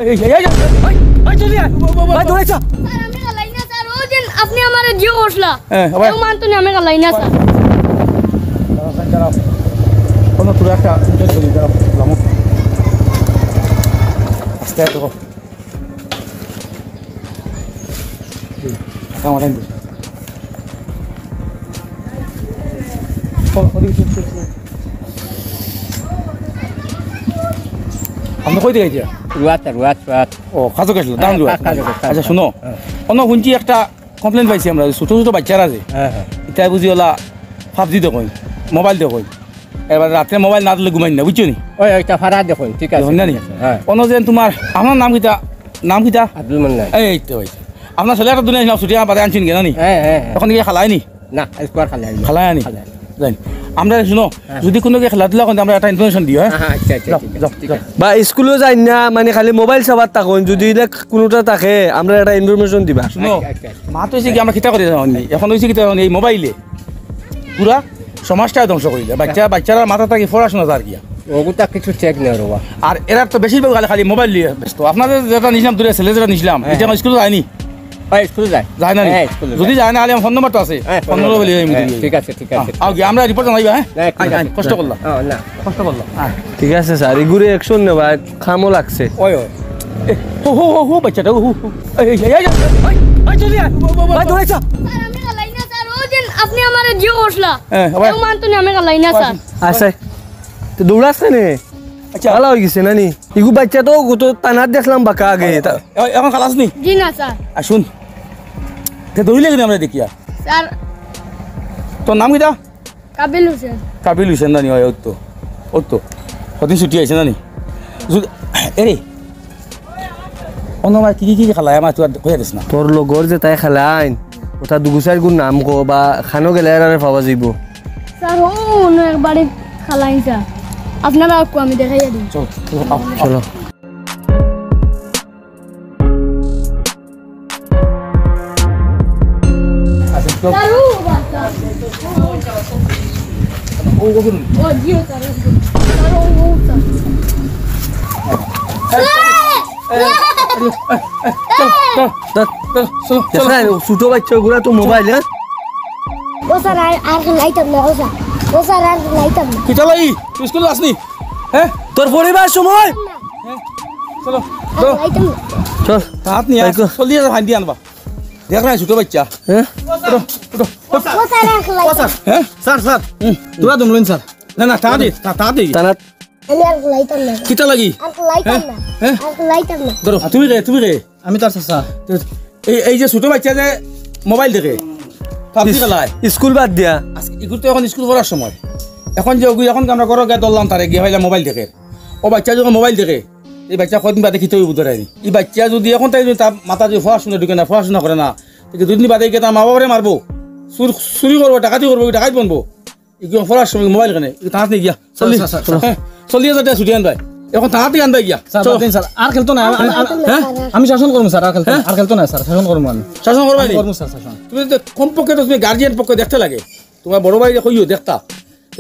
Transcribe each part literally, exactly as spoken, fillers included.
এই, এই, এই, এই, এই, এই, চলে আয়। ভাই, দৌড়াইছ। স্যার, আমি খালাই না, স্যার। ওই দিন আপনি আমারে জিও করছলা। হ্যাঁ, ভাই। কেউ মানতো না, আমি খালাই না, স্যার। দাঁড়াও, দাঁড়াও। কোনো তোরা একটা ইন্টারেস্ট করি, দাঁড়াও, লামো। আস্তে আস্তে কর। আপনি কই থেকে আইছেন? রুয়াত, রুয়াত, রুয়াত। ও, খাজক আসলো, দাম হ্যাঁ, রুয়াত। খাজক, খাজক। আচ্ছা, শুনো। হ্যাঁ। অন্য হুনছি একটা কমপ্লেন পাইছি আমরা, ছোট ছোট বাচ্চারা আছে। হ্যাঁ, হ্যাঁ। ইতা বুঝি ওলা পাবজি দেখইন, মোবাইল দেখইন। এবার রাত্রে মোবাইল না দিলে ঘুমাইন না, বুঝছো নি? ওই, ওইটা ফারা দেখইন, ঠিক আছে, দেখইন না নি? ঠিক আছে, হ্যাঁ। অন্য যেন তোমার, আপনার নাম কিতা? নাম কিতা? আব্দুল মান্নান। এই তো ভাই। আপনার ছেলে একটা দুনিয়া ছিলাম, ছুটি আমার বাদে আনছেন কেন নি? হ্যাঁ, হ্যাঁ, হ্যাঁ। এখন কি খালায় নি? না, স্কোয়ার খালায় নি। খালায় নি? খালায় নি। জানি। আমরা শুনো, হ্যাঁ। যদি কোনো কি খেলাধুলা করেন, আমরা একটা ইনফরমেশন দিও, হ্যাঁ? হ্যাঁ, আচ্ছা, আচ্ছা, যাও, ঠিক আছে, যাও, ঠিক যাও। আছে। বা স্কুলও যাইন না, মানে খালি মোবাইল চাবাত থাকইন, যদি ইলা কোনোটা থাকে, আমরা একটা ইনফরমেশন দিবা। শুনো, আচ্ছা, আচ্ছা, আচ্ছা। মা তো হইছে কি আমরা কিতা করি জানো নি? এখন হইছে কিতা জানো নি? এই মোবাইলে পুরা সমাজটা ধ্বংস করি দেয়। বাচ্চা, বাচ্চারা মাথা থাকি পড়াশোনা যার গিয়া। ওগুতা কিছু চেক নেই রে বাবা। আর এরা তো বেশিরভাগ খালি, খালি মোবাইল নিয়ে ব্যস্ত। আপনাদের যেটা নিছিলাম দূরে ছেলে যেটা নিছিলাম, হ্যাঁ। এটা আমার স্কুলে যায়নি। ভাই, স্কুলে যায়। যায় না নি? হ্যাঁ, স্কুলে যদি যায়। যায় না, আলে আমার ফোন নাম্বার তো আছে। হ্যাঁ, ফোন নাম্বার বলি, হ্যাঁ, ঠিক আছে, ঠিক আছে, আহ, ঠিক আও কি, আছে। আমরা রিপোর্ট জানাইবা, হ্যাঁ? হ্যাঁ, ঠিক আইন, আইন, আছে। কষ্ট করলাম। হ্যাঁ, না। কষ্ট করলাম। হ্যাঁ। ঠিক আছে স্যার, এগুরে অ্যাকশন নেবা, কামও লাগছে। ওই, ওই। এ, হো, হো, হো, হো, বাচ্চাটা, হো, হো, হো। এই, এই, এই, এই, এই, এই, চলে আয়। ভাই, দৌড়াইছ। স্যার, আমি খালাই না, স্যার। ওই দিন আপনি আমারে জিও করছলা। হ্যাঁ, ভাই। কেউ মানতো না, আমি খালাই না, স্যার। আছে। তো দৌড়াস কেনে? আচ্ছা। ভালা হয়ে গেছে না নি? ইগু বাচ্চা তো, ও তো তানাত দেখলাম বাঁকা আগে। এ-, এখন খালাস নি? জি না, স্যার। আর শুন, তে দৌড়িলে কিন্তু আমরা দেখিয়া। স্যার। তোর নাম কিতা? কাবিল হোসেন। কাবিল হোসেন না নি? হয়, ওর তো, ওর তো। কদিন ছুটি আইছে না নি? জু-, এরে, অন্য আমার কি কি কি খেলায় আমার তুই আর কইয়া দিস না। তোর লগর যে তাই খেলাইন, ওটা দুগু চাইর গুণ নাম কো বা খানো গেলে আর পাওয়া যাইব। স্যার, ও অন্য একবারে খালাইন স্যার। আপনারা আকু আমি দেখাইয়া দিই। চল, চল, আও, আও। চলো। আচ্ছা, চল। স্যার, ও বাচ্চা। ও, ও, ও। ও, জি, স্যার, ও, স্যার। স্যার, ও, ও, স্যার। এই, এই, এই, এই, চল, চল, চল, চল, চল, চল। ছোট বাচ্চা ওগুলা তো মোবাইল, হ্যাঁ? ও স্যার, আর, আর লাইতাম না, ও স্যার। ও স্যার, আর লাইতাম না। কিতা লাগি? তুই স্কুলে যাসনি? হ্যাঁ? তোর পরিবার সময়? হ্যাঁ? চলো, আর চলো। লাইতাম না। চল। হাত নিয়ে আয়, চল্লিশ হাজার ফাইন দিয়ে আনবা। দেখ না, ছোট বাচ্চা। হ্যাঁ? উঠো, উঠো। ও স্যার, আর লাইতাম না। হ্যাঁ? Sir, sir. হুম। তোরা দম লইন, স্যার। না, না, তা দে, তা, তা দে। তারা আমি আর লাইতাম না। কিতা লাগি? আর লাইতাম হ্যাঁ? না। হ্যাঁ? আর লাইতাম না। ধরো, তুমি কে, তুমি কে? আমি তার চাচা। তো এই, এই যে ছোট বাচ্চা যে মোবাইল দেখে, পাবজি ইস-, খেলায়। স্কুল বাদ দিয়া। আজকে ইগুর তো এখন স্কুল পড়ার সময়। এখন যে ওগুই এখন আমরা ঘরো গিয়া ধরলাম তারে গিয়া পাইলাম মোবাইল দেখে। ও বাচ্চা যখন মোবাইল দেখে, এই বাচ্চা কদিন বাদে কিতা অইবো ধরে নি। এই বাচ্চা যদি এখন তাই যদি তার মাথা যদি পড়াশোনা ঢুকে না, পড়াশোনা করে না, তাইলে দুদিন বাদে গিয়া তার মা বাবারে মারবো, চুর, চুরি করবো, ডাকাতি করবো, ডাকাত বনবো। ইগুন পড়ার সময় মোবাইল কেনে? ইগুন তাড়াতাড়ি গিয়া। স্যার, চল্লিশ, স্যার, স্যার, স্যার। হ্যাঁ, চল্লিশ হাজার টাকা ছুটি আনবায়। এখন তাড়াতাড়ি আনবায় গিয়া। স্যার, চলো। বাদ দিন, স্যার। আর খেলতো না। আমি, আমি, হ্যাঁ? আমি শাসন করবো, স্যার। আর খেলতো না। হ্যাঁ? আর খেলতো না, স্যার। শাসন করবো আমি। শাসন করবো আমি? করবো, স্যার, শাসন। তুমি তো কমপক্ষে তো তুমি গার্জিয়ান পক্ষে দেখতে লাগে। তোমার বড় ভাইরে কইও, দেখতা।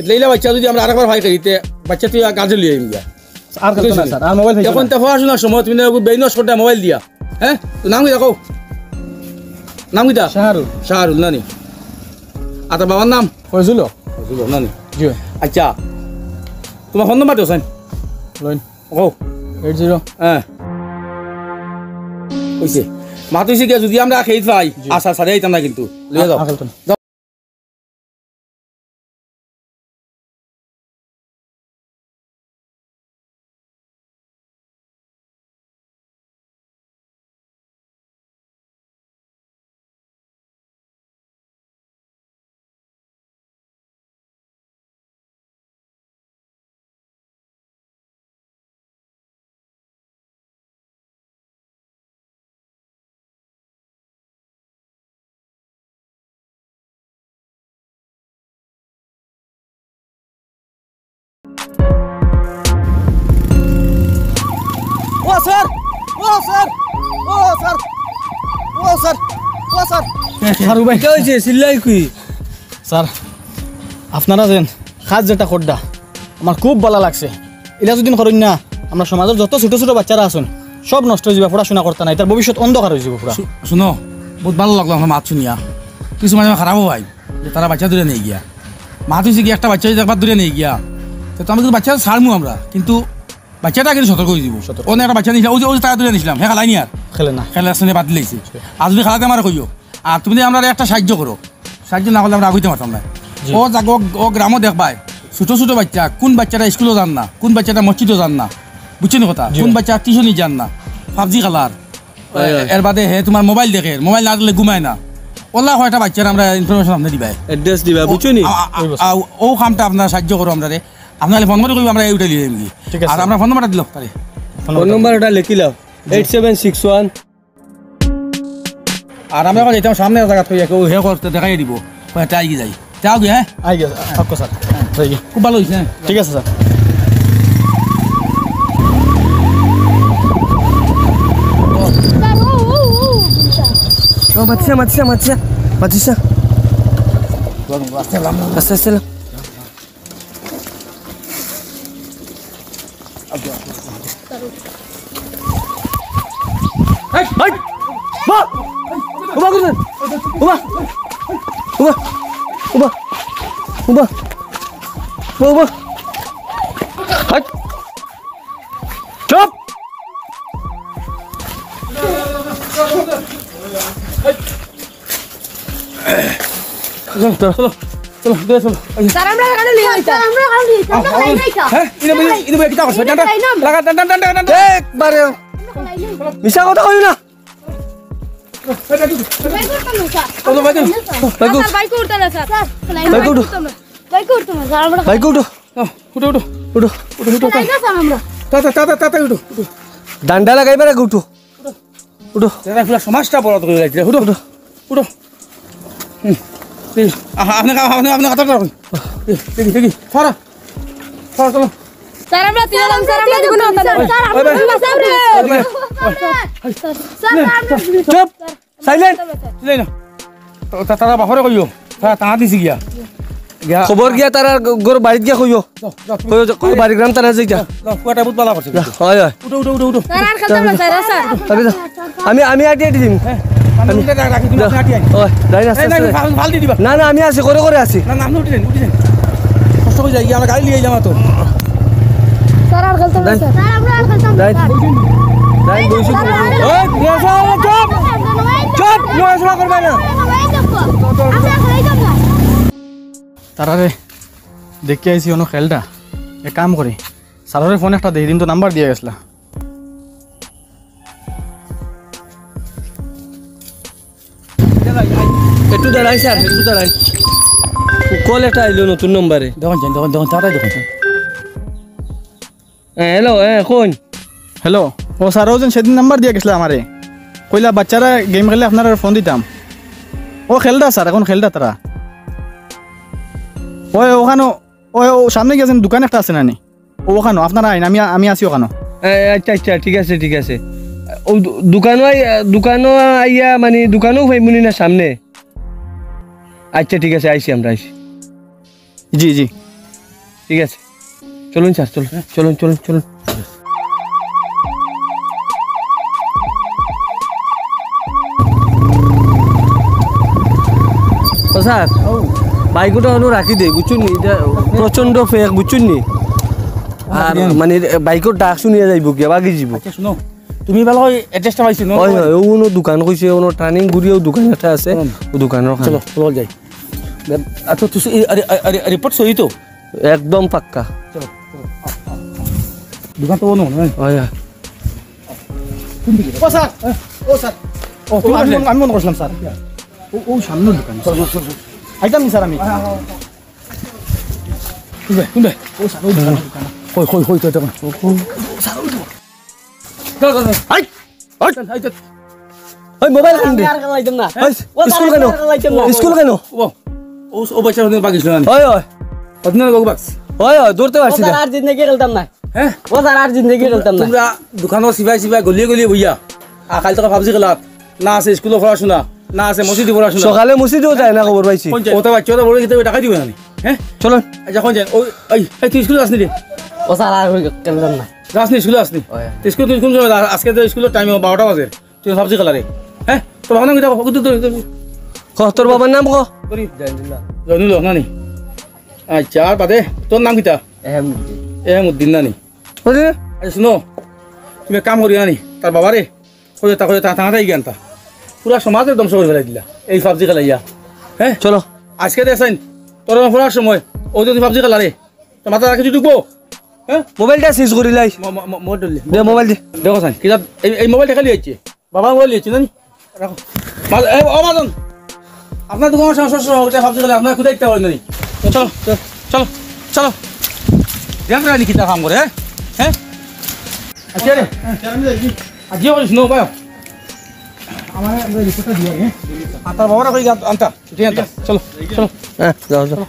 লেইলা বাচ্চা যদি আমরা আরেকবার ভাই করি, তে বাচ্চা তুই আর গার্জিয়ান লইয়া আইন গিয়া। আর খেলতো না, বুঝলি? স্যার। আর মোবাইল পাইতো এখন না। তো পড়াশোনার সময়, তুমি না বেইন নষ্ট মোবাইল দিয়া। হ্যাঁ? তো নাম কি রাখো? নাম কিতা? শাহরুল। শাহরুল নানি। আর তার বাবার নাম? ফয়জুল। ফয়জুল নানি। জি। আচ্ছা, তোমার ফোন নাম্বার তো, হোসেন? লইন। ও। Eight zero. হ্যাঁ। অইছে। মাত অইছে গিয়া, যদি আমরা খেয়ে পাই, জি। আচ্ছা, আচ্ছা, এইতাম না কিন্তু। লইয়া যাও। আর খেলতো না। যাও। ও স্যার, ও স্যার, ও স্যার, ও স্যার, ও স্যার। ফারুক ভাই। কিতা অইছে? চিল্লাই কি? স্যার, আপনারা যেন কাজ যেটা কররা, আমার খুব ভালা লাগছে। ইলা যদি করইন না, আমরা সমাজর যত ছোট ছোট বাচ্চারা আছইন, সব নষ্ট অই যিবো, পড়াশুনা করতা নায়, তার ভবিষ্যৎ অন্ধকার অই যিবো পুরা। শু-, শুনো, বউত ভালা লাগলো আপনার মাত শুনিয়া। কিছু মাঝে মাঝে খারাপও অয় যে তারা বাইচ্চা দূরে নিয়া গিয়া। মাত অইছে কি, একটা বাইচ্চা যদি একবার দূরে নিয়া গিয়া, তে তো আমরা কিন্তু বাইচ্চা ছাড়মু আমরা, কিন্তু বাইচ্চাটা আগে সতর্ক অই যিবো। সতর্ক। অনে একটা বাইচ্চা নিছিলাম, অউ যে, অউ যে তারা দূরে নিছিলাম, হে খেলায় নি আর। খেলে না। খেলা শুনে বাদ দিলাইছে। আর যদি খেলাইতে আমারে কইও। আর তুমি যদি আমরারে একটা সাহায্য করো, সাহায্য না করলে আমরা আগাইতাম পারতাম নায়। জি। অউ জাগা, অউ, অউ গ্রামো দেখবায়, ছোট ছোট বাইচ্চা, কুন বাইচ্চাটা স্কুলো যার না, কুন বাইচ্চাটা মসজিদো যার না, বুঝছো নি কথা? জি। কুন বাইচ্চা টিউশনি যার না, PUBG খেলার। হয়, হয়। এর বাদে হে তুমার মোবাইল দেখের, মোবাইল না দেখলে ঘুমায় না। অলা কয়টা বাইচ্চার আমরা information আপনে দিবায়। Address দিবা, বুঝছো নি? আ-, আ-, আ-, অউ কামটা আপনারা সাহায্য করো আমরারে। আপনারা ফোন করি কইবা, আমরা এই উঠাই লিয়ে যাইমু। ঠিক আছে। আর আমরা ফোন নাম্বারটা দিলাও তারে। ফোন নাম্বার ওটা লিখি লাও, জি। Eight seven six one। আর আমরা অখন যাইতাম সামনে এক জাগাত কই, কেউ হে করতে দেখাই দিব। কই, তাই কি যাই? যাও গিয়া, হ্যাঁ? আই গেছে, থাকো স্যার। যাই গিয়া। খুব ভালা অইছে, হ্যাঁ? ঠিক আছে স্যার। ও, মাতিস না, মাতিস না, মাতিস না, মাতিস না। আস্তে, আস্তে, আস্তে। এই, এই, বা! উবা করো, উবা, উবা, উবা, উবা, উবা, উবা। হাট। চুপ! চলো, চলো, চলো, চলো, চলো, চলো। স্যার, আমরা এখানে নিয়ে যাই, স্যার, আমরা এখানে নিয়ে যাই, আমরা আহ, এখানে নিয়ে যাই। হ্যাঁ? ইনো, ইনো, ইনো, কিতা করছো? ডান্ডা, লাগা, ডান্ডা, ডান্ডা, ডান্ডা। এই, বারে। মিছা কথা কইও না। বাইক করতাম না, স্যার। চলো, বাইক করো। বাইক করো। স্যার, বাইক করতাম না, স্যার। স্যার, বাইক বাইক করো। করতাম না। বাইক করতাম না, স্যার, আমরা বাইক উঠো। আহ, উঠো, উঠো। উঠো। উঠো, উঠো, উঠো। বাইক করতাম আমরা। তা, তা, তা, তা, তা, উঠো, উঠো। ডান্ডা লাগাইবার আগে উঠো। উঠো। দাদা, পুরা সমাজটা বড় করে রাখছে। উঠো, উঠো, উঠো। হুম। এই, আহা, আপনি, আপনি, আপনি কথা রাখুন। এই, দেখি, দেখি, সরা। সরা, চলো। স্যার, আমরা তিন জন, স্যার, আমরা দিব না, স্যার। ওই, ওই, ওই, ওই, ওই, ওই। স্যার, আমরা চুপ, silent। দিলাই না। ও, তা-, তারা বাপরে কইও। তারা, তারা দিছি গিয়া। গিয়া। খবর গিয়া তারা গ-, গর বাড়িত গিয়া কইও। যাও, যাও, তুমি কইও যে, কই বাড়ি গ্রাম তারা যাইতা। যাও, যাও, পুয়াটা বহুত বালা করছে কিন্তু। হয়, হয়। উঠো, উঠো, উঠো, উঠো। স্যার, আর খেলতাম না, স্যার, স্যার। আরে যা। আমি, আমি আটি আটি দিমু। হ্যাঁ, আমি উঠে রা-, রাখি, তুমি যা। আপনি আটি আটি। ওই, যাই না, এই, আস্তে না, আস্তে। ফাল, ফাল দিয়ে দিবা। না, না, আমি আছি, করে করে আছি। না, না, আপনি উঠে যান, উঠে যান। কষ্ট করে যাই, আমরা গাড়ি নিয়ে এলাম তো। স্যার, আর খেলতাম না, যাই। স্যার। স্যার, আমরা আর খেলতাম না, যাই। স্যার। যাই, বইছি। স্যার, আর ওই, নড়াচড়া করবে না। চুপ, নড়াচড়া করবে না। আমরা খেলাইতাম না। তারারে দেখি আইছি অনো খেলটা। এক কাম করি, স্যাররে ফোন একটা দেই, দিন তো নাম্বার দিয়া গেছলা। একটু দাঁড়াই স্যার, একটু দাঁড়াই। কল একটা আইলো নতুন নম্বরে। দেখুন, দেখুন, দেখুন, তাড়াতাড়ি দেখুন। হ্যাঁ, হ্যালো, হ্যাঁ, কোন? হ্যালো, ও স্যার, ও যেন সেদিন নাম্বার দিয়া গেছলা আমারে, কইলা বাচ্চারা গেম খেললে আপনারারে ফোন দিতাম। ও খেলরা স্যার, এখন খেলরা তারা। ওই ওখানো, ওই ও সামনে গিয়া যেন দোকান একটা আছে না নি? ও ওখানো, আপনারা আইন, আমি, আমি আছি ওখানো। এ, আচ্ছা, আচ্ছা, ঠিক আছে, ঠিক আছে। ও দো-, দোকানো আই-, দোকানো আইয়া, মানে, দোকানো পাইমুনি না সামনে? আচ্ছা, ঠিক আছে, আইছি আমরা, আইছি। জি, জি। ঠিক আছে। চলুন স্যার, চলুন, চলুন, চলুন, চলুন। ও স্যার, বাইকটা অনো রাখি দেই, বুঝছইন নি? ইটা প্রচণ্ড ফেক, বুঝছইন নি? আর মানে বাইকর ডাক শুনিয়া যাইবো গিয়া, বাগি যাইবো। আচ্ছা, শুনো, তুমি ভালা অ্যাড্রেসটা পাইছো না? হয়, হয়, অউ অনো দোকান কইছে, অনো টার্নিং ঘুরিয়াউ দোকান একটা আছে, হুম। অউ দোকানর ওখানো। চলো, চলো যাই। আচ্ছা, তুই এই, আরে, আরে, আরে, রিপোর্ট সহি তো? একদম পাক্কা। চলো, চলো। দোকান তো অনো, হ্যাঁ? হয়, হয়। ও স্যার, ও স্যার। ও, তুমি ও, আমি আসলে? মনে, আমি মনে করছিলাম স্যার। ও, ও সামনের দোকান। চলো, চলো, চলো, চলো। আইতাম নি স্যার আমি? কোন ভাই, কোন ভাই? ও স্যার, ওই দোকান, দোকান। কই, কই, কই, কই, কই? ও, ও। স্যার, ওই দোকান। যাও, যাও, যাও। I, I. চল, আই, চল। ওই মোবাইল কেন রে? আমি আর খেলাইতাম না। হ্যাঁ? ওই, ও স্কুল স্যার, কেন? আমি আর খেলাইতাম না। স্কুল কেন? ও, ও, ও বাচ্চা ওদের বাকি ছিল না। হয়, হয়। ওদের লোক বাক্স। হয়, হয়, ধরতে ও পারছি স্যার, না। আর জিন্দেগি খেলতাম না। হ্যাঁ? ও স্যার, আর জিন্দেগি খেলতাম না। তোমরা দোকানো সিপাই সিপাই গলিয়ে গলিয়ে বইয়া। আর কাল থেকে পাবজি খেলাত। না আছে স্কুলো পড়াশোনা, না আছে মসজিদে পড়াশোনা। সকালে মসজিদেও যায় না, খবর পাইছি। কোন যায়? ওটা বাচ্চা ওটা বড় খেতে টাকা দিবে না নি? হ্যাঁ? চলো। আচ্ছা, কোন যায়? ওই, ওই, এই তুই স্কুলে আসনি রে? ও স্যার, আর ওই খেলতাম না। যাস নি, স্কুলো যাস নি? অয়। তো স্কুলো তুই কোন সময় যাস? আজকে তো স্কুলো টাইম বারোটা বাজে। তুই পাবজি খেলা রে। হ্যাঁ? তোর বাবার নাম কিতা? কত দূর, দূর, দূর। ক, তোর বাবার নাম ক? করি। জয়নুল্লাহ। জয়নুল্লাহ, না নি? আচ্ছা, আর বাদে তোর নাম কিতা? এহমুদ্দিন। এহমুদ্দিন, না নি? বুঝলি? আচ্ছা, শুনো, তুমি এক কাম করিও না নি, তার বাবারে কইও, তা কইও, তা, তা, তা, এই জ্ঞানটা। পুরা সমাজরে ধ্বংস করি ফালাই দিলা, এই পাবজি খেলাইয়া। হ্যাঁ? চলো। আজকে দেখছইন, তোর ফোড়ার সময়, ও যদি পাবজি খেলা রে, তো মাথা রাখি ঢুকবো? হ্যাঁ? মোবাইলটা সিজ করি লাই। ম-, ম-, ম-, মোবাইল দে। দে মোবাইল দে। দেখো সাইন, কিতা এই, এই মোবাইলটা খালি হচ্ছে। বাবা মোবাইল হচ্ছে, জানি? রাখো। বাদ-, এ, ও বাদন, আপনার দোকান সব, সব, সব, ওটা পাবজি খেলা, আপনার কোথায় ইচ্ছা হয় নাই? চলো, চলো, চলো, চলো। দেখ রে, কিতা কাম করে, হ্যাঁ? হ্যাঁ? আচ্ছা রে। আজকে করিস, নো, ভাই। আমার রিপোর্টটা দিয়ে আয়, হ্যাঁ? আর তার বাবারা কই গেল? আনতা, উঠে আনতা। চলো, চলো। হ্যাঁ, যাও, যাও।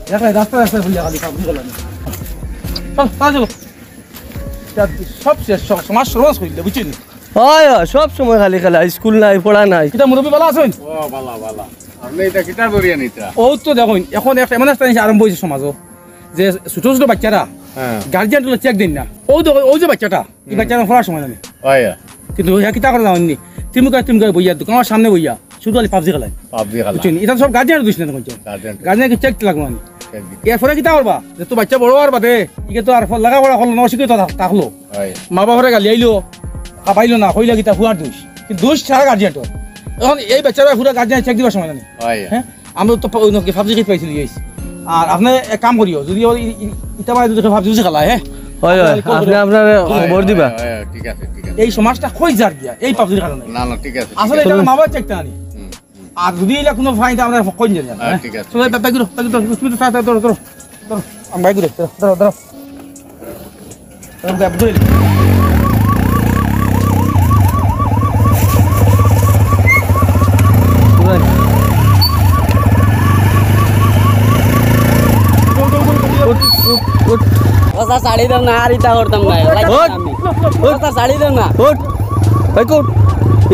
দেখ ভাই, রাস্তা, রাস্তা ভুলে খালি পাবজি খেলা। চলো, তাড়াতাড়ি চলো। সব শেষ, সব সমাজ সর্বনাশ করিলে, বুঝছেন? হয়, হয়, সব সময় খালি খেলা, স্কুল নাই, পড়া নাই। কিতা মুরব্বি বালা আছইন? ও, বালা, বালা। আপনি এটা কিতা করিয়া নিতা? ও তো দেখইন, এখন একটা এমন একটা জিনিস আরম্ভ হয়েছে সমাজও, যে ছোট ছোট বাচ্চারা হ্যাঁ। গার্জিয়ান তুলে চেক দিন না। ও তো, ও যে বাচ্চাটা, এই হুম। বাচ্চারা পড়ার সময় জানে। হয়। কিন্তু হ্যাঁ, কিতা করে জানেননি? তিমুকা তিমুকা বইয়া, দোকানের সামনে বইয়া, শুধু খালি পাবজি খেলায়। পাবজি খেলা। বুঝছেন? এটা সব গার্জিয়ানের দোষ না, তখন গার্জিয়ান। গার্জিয়ানকে চেক লাগবো আমি। চেক দিতে। এরপরে কিতা করবা? যে তো বাচ্চা বড় হওয়ার বাদে, ইকে তো আর লেখাপড়া করলো না, অশিক্ষিত থাক-, থাকলো। হয়। মা বাবারে গালি আইলো, খাবাইলো না, কইলা কিতা হুয়ার দোষ। কিন্তু দোষ সারা গার্জিয়ান তো। এখন এই বাচ্চারা পুরা গার্জিয়ান চেক দিবার সময় জানে। হয়। হ্যাঁ? আমরা তো পা-, ওই নকি পাবজি খেতে পাইছি, এই। আর আপনি এক কাম করিও, যদি ওই ই-, ই-, ইটা মানে যদি পাবজি খেলা, হ্যাঁ? হয়, হয়, আপনি আপনি আপনার খবর দিবা। হয়, হয়, ঠিক আছে, ঠিক আছে। এই সমাজটা কই যার গিয়া, এই পাবজির কারণে। না, না, ঠিক আছে, আসলে ঠিক এটা আছে। মা বাবা চেকটা আনি। হুম, হুম। আর যদি এটা কোনো ফাইন, আমরা কই জানি না, হ্যাঁ, হ্যাঁ? ঠিক আছে। চলো, ব্যাগ, ব্যাগ গুলো, ব্যাগ গুলো, তুমি তো তাড়াতাড়ি ধরো, ধরো, ধরো। আমি ব্যাগ গুলো, ধরো, ধরো, ধরো। উঠ, উঠ, উঠ। ও স্যার, ছাড়ি দেন না, আর ইতা করতাম না, লাগতাম না আমি। উঠ। ও স্যার, ছাড়ি দেন না। উঠ। ভাই, উঠ।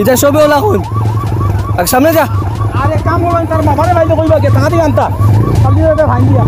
ইতা সবে ওলা কইন। আর সামনে যা। আরে কাম করবেন, তার বাবারে বাইরে কইবা কে, টাকা দিয়ে আনতা। আপনি ওটা ভাঙ দিয়া।